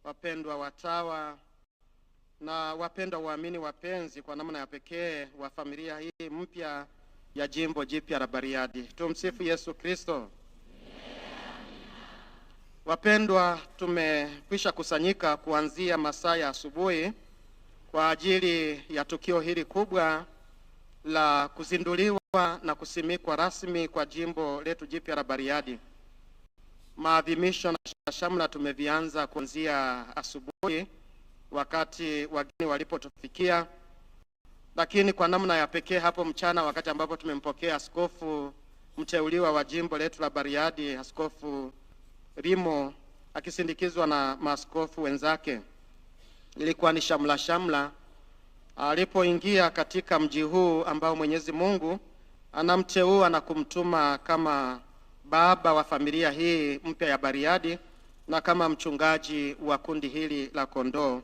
Wapendwa watawa na wapendwa waamini wapenzi, kwa namna ya pekee wa familia hii mpya ya jimbo jipya la Bariadi. Tumsifu Yesu Kristo. Wapendwa, tumekwisha kusanyika kuanzia masaa ya asubuhi kwa ajili ya tukio hili kubwa la kuzinduliwa na kusimikwa rasmi kwa jimbo letu jipya la Bariadi. Maadhimisho na shamra tumevianza kuanzia asubuhi wakati wageni walipotufikia, lakini kwa namna ya pekee hapo mchana wakati ambapo tumempokea askofu mteuliwa wa jimbo letu la Bariadi, Askofu Rimo akisindikizwa na maaskofu wenzake. Ilikuwa ni shamla shamla alipoingia katika mji huu ambao Mwenyezi Mungu anamteua na kumtuma kama baba wa familia hii mpya ya Bariadi na kama mchungaji wa kundi hili la kondoo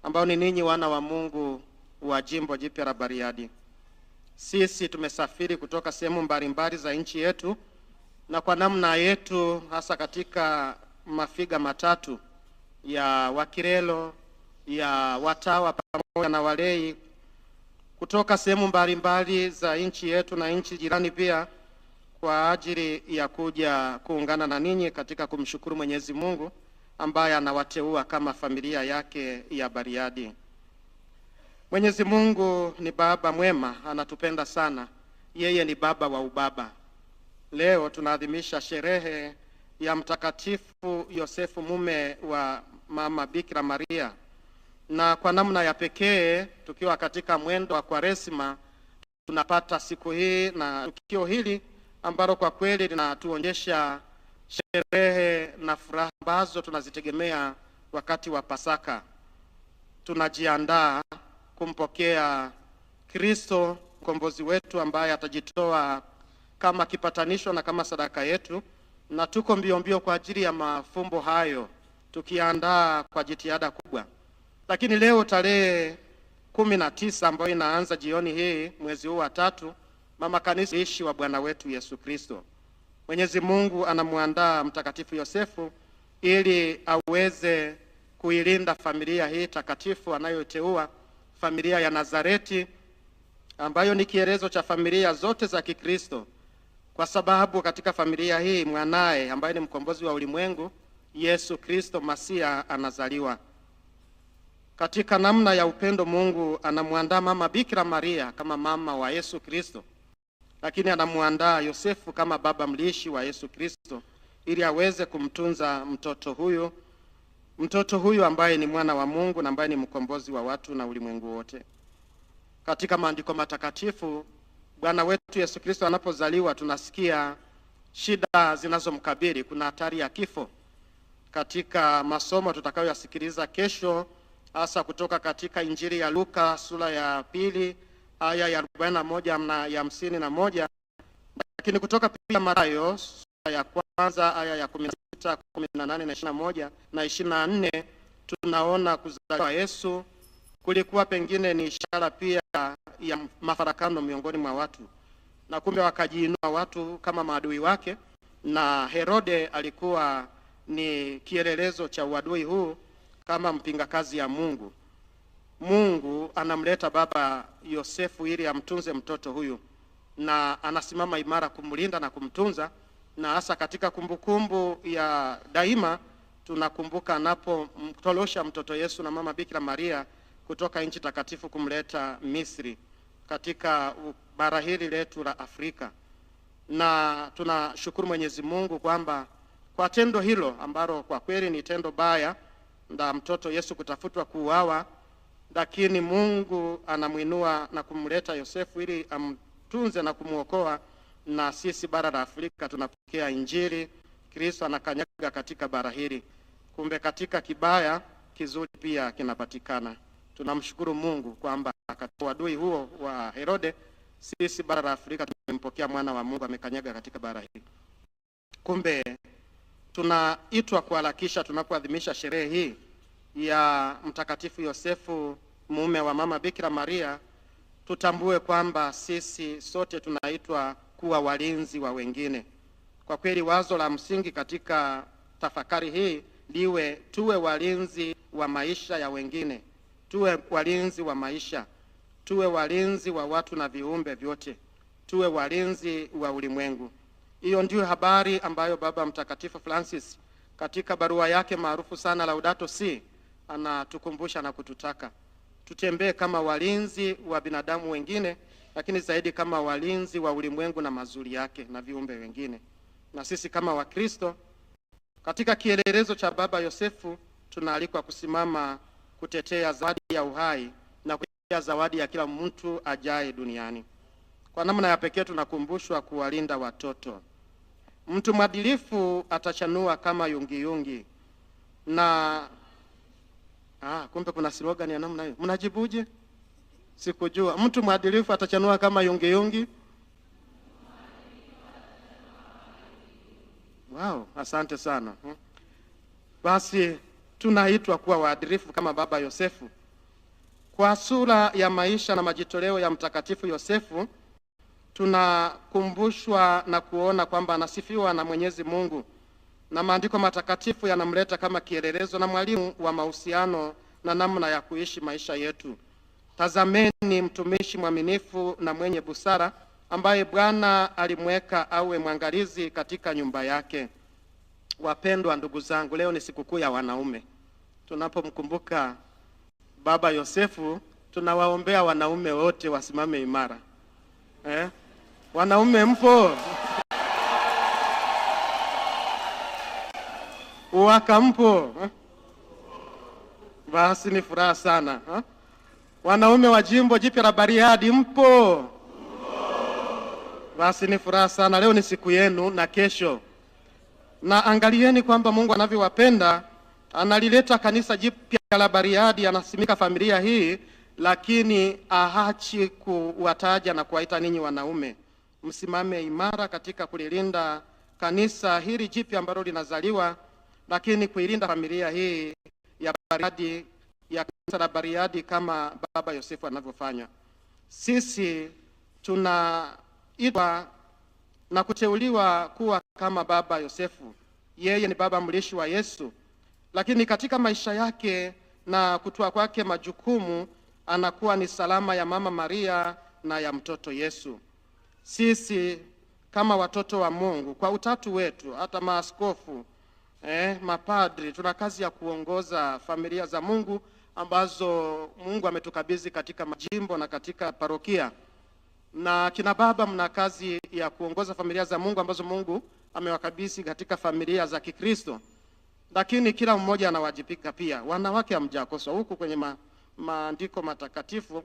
ambao ni ninyi wana wa Mungu wa jimbo jipya la Bariadi. Sisi tumesafiri kutoka sehemu mbalimbali za nchi yetu na kwa namna yetu, hasa katika mafiga matatu ya Wakilelo, ya watawa pamoja na walei kutoka sehemu mbalimbali za nchi yetu na nchi jirani pia, kwa ajili ya kuja kuungana na ninyi katika kumshukuru Mwenyezi Mungu ambaye anawateua kama familia yake ya Bariadi. Mwenyezi Mungu ni baba mwema, anatupenda sana. Yeye ni baba wa ubaba. Leo tunaadhimisha sherehe ya Mtakatifu Yosefu, mume wa Mama Bikira Maria, na kwa namna ya pekee tukiwa katika mwendo wa Kwaresima tunapata siku hii na tukio hili ambalo kwa kweli linatuonyesha sherehe na furaha ambazo tunazitegemea wakati wa Pasaka. Tunajiandaa kumpokea Kristo mkombozi wetu ambaye atajitoa kama kipatanisho na kama sadaka yetu, na tuko mbio mbio kwa ajili ya mafumbo hayo, tukiandaa kwa jitihada kubwa. Lakini leo tarehe 19 ambayo inaanza jioni hii mwezi huu wa tatu, mama kanisa ishi wa Bwana wetu Yesu Kristo. Mwenyezi Mungu anamwandaa Mtakatifu Yosefu ili aweze kuilinda familia hii takatifu anayoteua, familia ya Nazareti ambayo ni kielezo cha familia zote za Kikristo, kwa sababu katika familia hii mwanaye ambaye ni mkombozi wa ulimwengu Yesu Kristo Masia anazaliwa. Katika namna ya upendo, Mungu anamwandaa mama Bikira Maria kama mama wa Yesu Kristo, lakini anamwandaa Yosefu kama baba mlishi wa Yesu Kristo ili aweze kumtunza mtoto huyu ambaye ni mwana wa Mungu na ambaye ni mkombozi wa watu na ulimwengu wote. Katika maandiko matakatifu, Bwana wetu Yesu Kristo anapozaliwa tunasikia shida zinazomkabili. Kuna hatari ya kifo. Katika masomo tutakayoyasikiliza kesho, hasa kutoka katika Injili ya Luka sura ya 2 aya ya 41 na ya 51, lakini kutoka pia Mathayo sura ya 1 aya ya 16, 18 na 21 na 24, tunaona kuzaliwa Yesu kulikuwa pengine ni ishara pia ya mafarakano miongoni mwa watu, na kumbe wakajiinua watu kama maadui wake, na Herode alikuwa ni kielelezo cha uadui huu kama mpinga kazi ya Mungu. Mungu anamleta baba Yosefu ili amtunze mtoto huyu, na anasimama imara kumlinda na kumtunza, na hasa katika kumbukumbu ya daima tunakumbuka anapomtolosha mtoto Yesu na mama Bikira Maria kutoka nchi takatifu kumleta Misri katika bara hili letu la Afrika. Na tunashukuru Mwenyezi Mungu kwamba kwa tendo hilo ambalo kwa kweli ni tendo baya la mtoto Yesu kutafutwa kuuawa, lakini Mungu anamwinua na kumleta Yosefu ili amtunze na kumuokoa. Na sisi bara la Afrika tunapokea Injili, Kristo anakanyaga katika bara hili. Kumbe katika kibaya kizuri pia kinapatikana. Tunamshukuru Mungu kwamba katika uadui huo wa Herode, sisi bara la Afrika tumempokea mwana wa Mungu amekanyaga katika bara hili. Kumbe tunaitwa kuharakisha tunapoadhimisha sherehe hii ya Mtakatifu Yosefu mume wa mama Bikira Maria, tutambue kwamba sisi sote tunaitwa kuwa walinzi wa wengine. Kwa kweli wazo la msingi katika tafakari hii liwe tuwe walinzi wa maisha ya wengine, tuwe walinzi wa maisha, tuwe walinzi wa watu na viumbe vyote, tuwe walinzi wa ulimwengu. Hiyo ndiyo habari ambayo Baba Mtakatifu Francis katika barua yake maarufu sana Laudato Si anatukumbusha na kututaka tutembee kama walinzi wa binadamu wengine, lakini zaidi kama walinzi wa ulimwengu na mazuri yake na viumbe wengine. Na sisi kama Wakristo katika kielelezo cha Baba Yosefu tunaalikwa kusimama kutetea zawadi ya uhai na kutetea zawadi ya kila mtu ajaye duniani. Kwa namna ya pekee tunakumbushwa kuwalinda watoto. Mtu mwadilifu atachanua kama yungiyungi. Na kumbe kuna slogan ya namna hiyo. Mnajibuje? Sikujua. Mtu mwadilifu atachanua kama yungiyungi. Wow, asante sana. Basi tunaitwa kuwa waadilifu kama Baba Yosefu. Kwa sura ya maisha na majitoleo ya Mtakatifu Yosefu tunakumbushwa na kuona kwamba anasifiwa na Mwenyezi Mungu na maandiko matakatifu yanamleta kama kielelezo na mwalimu wa mahusiano na namna ya kuishi maisha yetu. Tazameni mtumishi mwaminifu na mwenye busara ambaye Bwana alimweka awe mwangalizi katika nyumba yake. Wapendwa ndugu zangu, leo ni sikukuu ya wanaume. Tunapomkumbuka Baba Yosefu, tunawaombea wanaume wote wasimame imara. Wanaume mpo? Uwaka mpo? Basi ni furaha sana. Wanaume wa jimbo jipya la Bariadi mpo? Basi ni furaha sana. Leo ni siku yenu na kesho. Na angalieni kwamba Mungu anavyowapenda, analileta kanisa jipya la Bariadi, anasimika familia hii, lakini ahachi kuwataja na kuwaita ninyi wanaume. Msimame imara katika kulilinda kanisa hili jipya ambalo linazaliwa, lakini kuilinda familia hii ya Bariadi, ya kanisa la Bariadi kama Baba Yosefu anavyofanya. Sisi tunaitwa na kuteuliwa kuwa kama Baba Yosefu. Yeye ni baba mlishi wa Yesu, lakini katika maisha yake na kutoa kwake majukumu anakuwa ni salama ya Mama Maria na ya mtoto Yesu. Sisi kama watoto wa Mungu kwa utatu wetu, hata maaskofu, mapadri, tuna kazi ya kuongoza familia za Mungu ambazo Mungu ametukabidhi katika majimbo na katika parokia. Na kina baba mna kazi ya kuongoza familia za Mungu ambazo Mungu amewakabidhi katika familia za Kikristo. Lakini kila mmoja anawajibika pia. Wanawake hamjakoswa huku kwenye maandiko matakatifu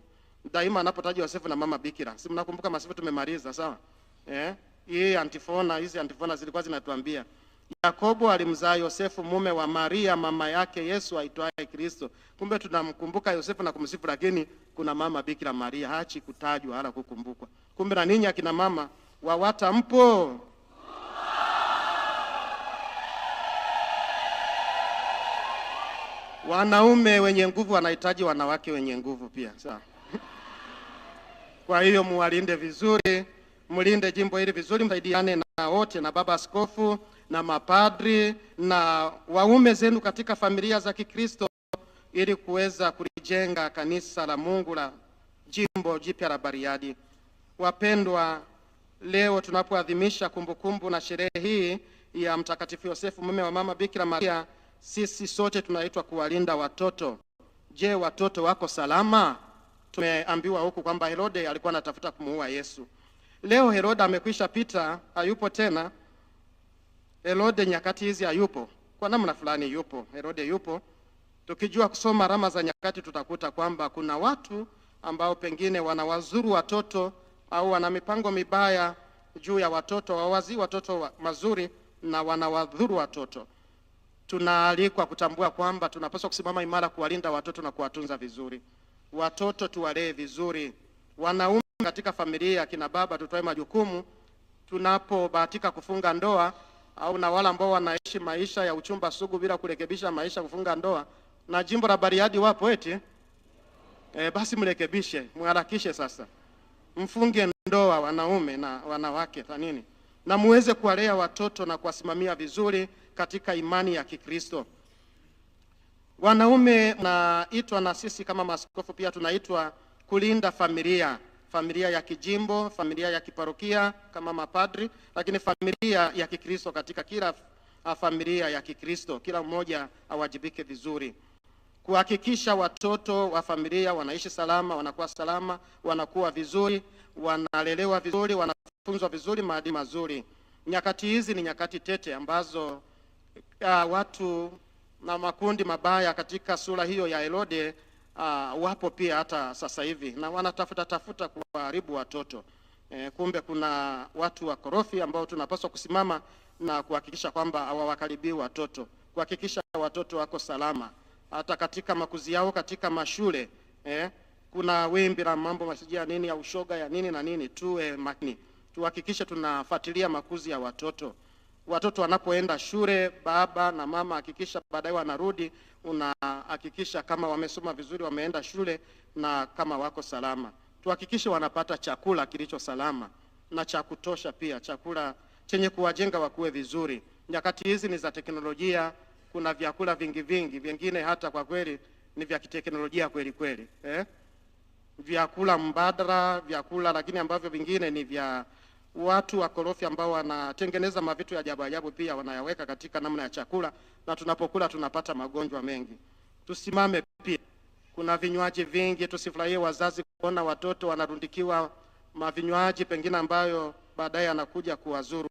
daima anapotajwa Yosefu na Mama Bikira. Si mnakumbuka masifu tumemaliza, sawa? Hii antifona, hizi antifona zilikuwa zinatuambia Yakobo alimzaa Yosefu mume wa Maria mama yake Yesu aitwaye Kristo. Kumbe tunamkumbuka Yosefu na kumsifu, lakini kuna Mama Bikira Maria haachi kutajwa wala kukumbukwa. Kumbe na ninyi akina mama WAWATA mpo? Wanaume wenye nguvu wanahitaji wanawake wenye nguvu pia, sawa? Kwa hiyo muwalinde vizuri, mlinde jimbo hili vizuri, msaidiane na wote, na baba askofu na mapadri na waume zenu katika familia za Kikristo, ili kuweza kulijenga kanisa la Mungu la jimbo jipya la Bariadi. Wapendwa, leo tunapoadhimisha kumbukumbu na sherehe hii ya Mtakatifu Yosefu mume wa Mama Bikira Maria, sisi sote tunaitwa kuwalinda watoto. Je, watoto wako salama? Tumeambiwa huku kwamba Herode alikuwa anatafuta kumuua Yesu. Leo Herode amekwisha pita, hayupo tena. Herode nyakati hizi hayupo. Kwa namna fulani yupo, Herode yupo. Tukijua kusoma alama za nyakati tutakuta kwamba kuna watu ambao pengine wanawazuru watoto au wana mipango mibaya juu ya watoto, hawawazii watoto mazuri na wanawadhuru watoto. Tunaalikwa kutambua kwamba tunapaswa kusimama imara kuwalinda watoto na kuwatunza vizuri. Watoto tuwalee vizuri. Wanaume katika familia, kina baba, tutoe majukumu tunapobahatika kufunga ndoa, au na wale ambao wanaishi maisha ya uchumba sugu bila kurekebisha maisha kufunga ndoa. Na jimbo la Bariadi wapo eti? Basi mrekebishe, mharakishe sasa. Mfunge ndoa wanaume na wanawake nini? Na muweze kuwalea watoto na kuwasimamia vizuri katika imani ya Kikristo. Wanaume naitwa na sisi kama maaskofu pia tunaitwa kulinda familia, familia ya kijimbo, familia ya kiparokia kama mapadri, lakini familia ya Kikristo. Katika kila familia ya Kikristo, kila mmoja awajibike vizuri kuhakikisha watoto wa familia wanaishi salama, wanakuwa salama, wanakuwa vizuri, wanalelewa vizuri, wanafunzwa vizuri maadili mazuri. Nyakati hizi ni nyakati tete ambazo watu na makundi mabaya katika sura hiyo ya Herode wapo pia hata sasa hivi na wanatafuta tafuta kuharibu watoto. Kumbe kuna watu wakorofi ambao tunapaswa kusimama na kuhakikisha kwamba hawawakaribii watoto, kuhakikisha watoto wako salama hata katika makuzi yao katika mashule. Kuna wimbi la mambo masijia nini ya ushoga ya nini na nini. Tuwe makini, tuhakikishe tunafuatilia makuzi ya watoto. Watoto wanapoenda shule, baba na mama hakikisha baadaye wanarudi, unahakikisha kama wamesoma vizuri, wameenda shule na kama wako salama. Tuhakikishe wanapata chakula kilicho salama na cha kutosha, pia chakula chenye kuwajenga wakuwe vizuri. Nyakati hizi ni za teknolojia, kuna vyakula vingi vingi, vingine hata kwa kweli ni vya kiteknolojia kweli kweli, Vyakula mbadala, vyakula lakini ambavyo vingine ni vya watu wakorofi ambao wanatengeneza mavitu ya ajabu ajabu, pia wanayaweka katika namna ya chakula, na tunapokula tunapata magonjwa mengi. Tusimame pia, kuna vinywaji vingi, tusifurahie wazazi kuona watoto wanarundikiwa mavinywaji pengine ambayo baadaye anakuja kuwazuru.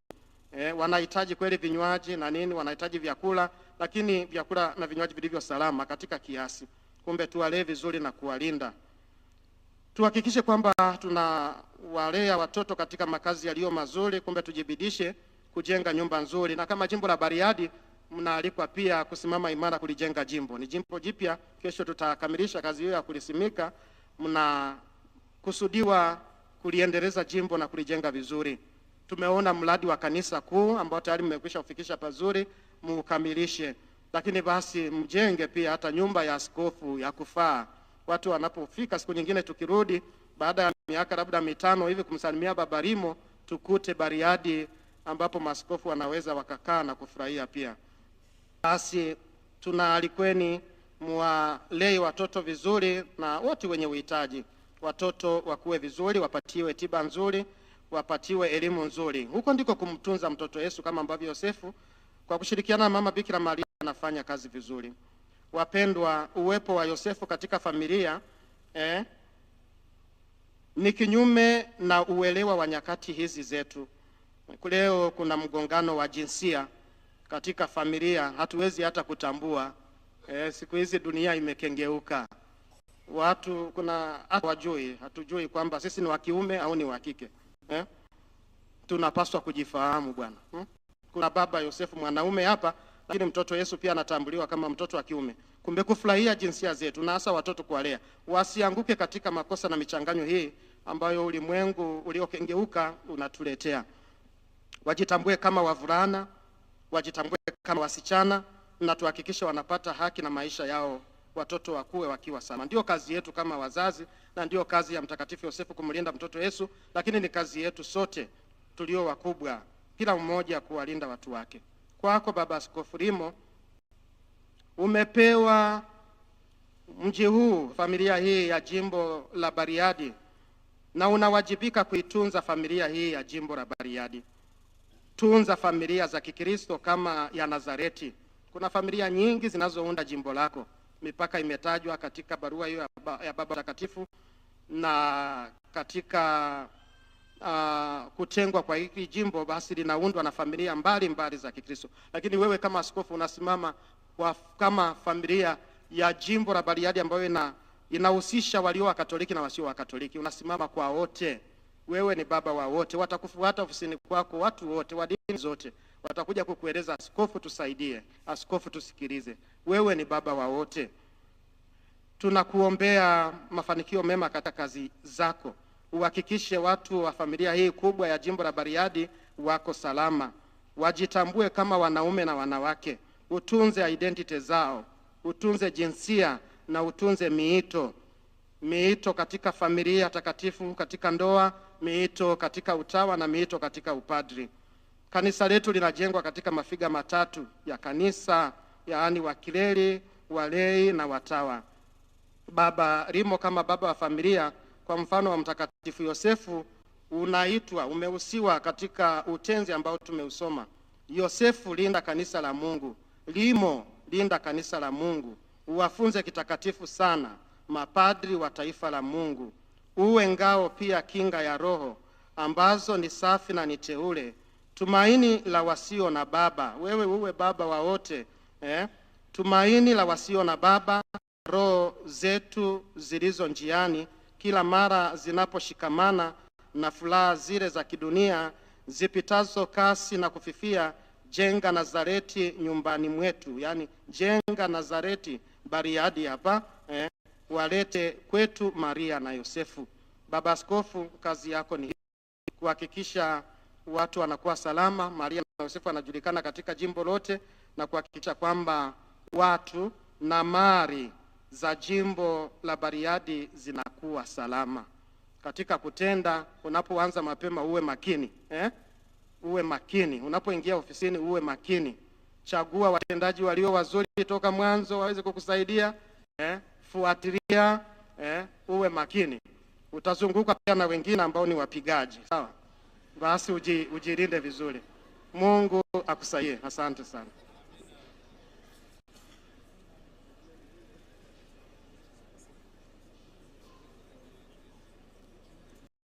Wanahitaji kweli vinywaji na nini, wanahitaji vyakula, lakini vyakula na vinywaji vilivyo salama katika kiasi. Kumbe tuwalee vizuri na kuwalinda. Tuhakikishe kwamba tunawalea watoto katika makazi yaliyo mazuri. Kumbe tujibidishe kujenga nyumba nzuri, na kama jimbo la Bariadi mnaalikwa pia kusimama imara kulijenga jimbo. Ni jimbo jipya, kesho tutakamilisha kazi hiyo ya kulisimika. Mnakusudiwa kuliendeleza jimbo na kulijenga vizuri. Tumeona mradi wa kanisa kuu ambao tayari mmekwisha kufikisha pazuri, muukamilishe. Lakini basi mjenge pia hata nyumba ya askofu ya kufaa. Watu wanapofika siku nyingine, tukirudi baada ya miaka labda 5 hivi kumsalimia Baba Limo, tukute Bariadi ambapo maaskofu wanaweza wakakaa na kufurahia pia. Basi tunaalikweni muwalei watoto vizuri na wote wenye uhitaji. Watoto wakuwe vizuri, wapatiwe tiba nzuri, wapatiwe elimu nzuri. Huko ndiko kumtunza mtoto Yesu, kama ambavyo Yosefu kwa kushirikiana na mama Bikira Maria anafanya kazi vizuri. Wapendwa, uwepo wa Yosefu katika familia ni kinyume na uelewa wa nyakati hizi zetu. Leo kuna mgongano wa jinsia katika familia, hatuwezi hata kutambua. Siku hizi dunia imekengeuka. Watu kuna hawajui, hatujui kwamba sisi ni wa kiume au ni wa kike. Tunapaswa kujifahamu bwana. Kuna baba Yosefu mwanaume hapa, lakini mtoto Yesu pia anatambuliwa kama mtoto wa kiume. Kumbe kufurahia jinsia zetu na hasa watoto kuwalea wasianguke katika makosa na michanganyo hii ambayo ulimwengu uliokengeuka unatuletea. Wajitambue kama wavulana, wajitambue kama wasichana, na tuhakikishe wanapata haki na maisha yao, watoto wakue wakiwa salama. Ndio kazi yetu kama wazazi, na ndio kazi ya Mtakatifu Yosefu kumlinda mtoto Yesu, lakini ni kazi yetu sote tulio wakubwa, kila mmoja kuwalinda watu wake. Kwako Baba Askofu Limo, umepewa mji huu, familia hii ya jimbo la Bariadi, na unawajibika kuitunza familia hii ya jimbo la Bariadi. Tunza familia za Kikristo kama ya Nazareti. Kuna familia nyingi zinazounda jimbo lako. Mipaka imetajwa katika barua hiyo ya Baba Mtakatifu, na katika kutengwa kwa hili jimbo basi linaundwa na familia mbalimbali za Kikristo. Lakini wewe kama askofu unasimama kama familia ya jimbo la Bariadi ambayo inahusisha walio wa Katoliki na wasio wa Katoliki. Unasimama kwa wote. Wewe ni baba wa wote. Watakufuata ofisini kwako watu wote wa dini zote. Watakuja kukueleza, askofu tusaidie, askofu tusikilize. Wewe ni baba wa wote. Tunakuombea mafanikio mema katika kazi zako. Uhakikishe watu wa familia hii kubwa ya jimbo la Bariadi wako salama. Wajitambue kama wanaume na wanawake. Utunze identity zao, utunze jinsia na utunze miito. Miito katika familia takatifu, katika ndoa, miito katika utawa na miito katika upadri. Kanisa letu linajengwa katika mafiga matatu ya kanisa, yaani wakileli, walei na watawa. Baba Limo, kama baba wa familia, kwa mfano wa Mtakatifu Yosefu, unaitwa, umehusiwa katika utenzi ambao tumeusoma. Yosefu, linda kanisa la Mungu. Limo, linda kanisa la Mungu. Uwafunze kitakatifu sana mapadri wa taifa la Mungu. Uwe ngao pia kinga ya roho ambazo ni safi na ni teule, tumaini la wasio na baba. Wewe uwe baba wa wote, eh? Tumaini la wasio na baba, roho zetu zilizo njiani kila mara zinaposhikamana na furaha zile za kidunia zipitazo kasi na kufifia. Jenga Nazareti nyumbani mwetu, yani jenga Nazareti Bariadi hapa, walete kwetu Maria na Yosefu. Baba Askofu, kazi yako ni kuhakikisha watu wanakuwa salama, Maria na Yosefu wanajulikana katika jimbo lote, na kuhakikisha kwamba watu na mali za jimbo la Bariadi zinakuwa salama. Katika kutenda, unapoanza mapema uwe makini, eh? Uwe makini unapoingia ofisini, uwe makini. Chagua watendaji walio wazuri toka mwanzo waweze kukusaidia, eh? Fuatilia, uwe makini. Utazunguka pia na wengine ambao ni wapigaji, sawa? Basi ujilinde vizuri. Mungu akusaidie. Asante sana.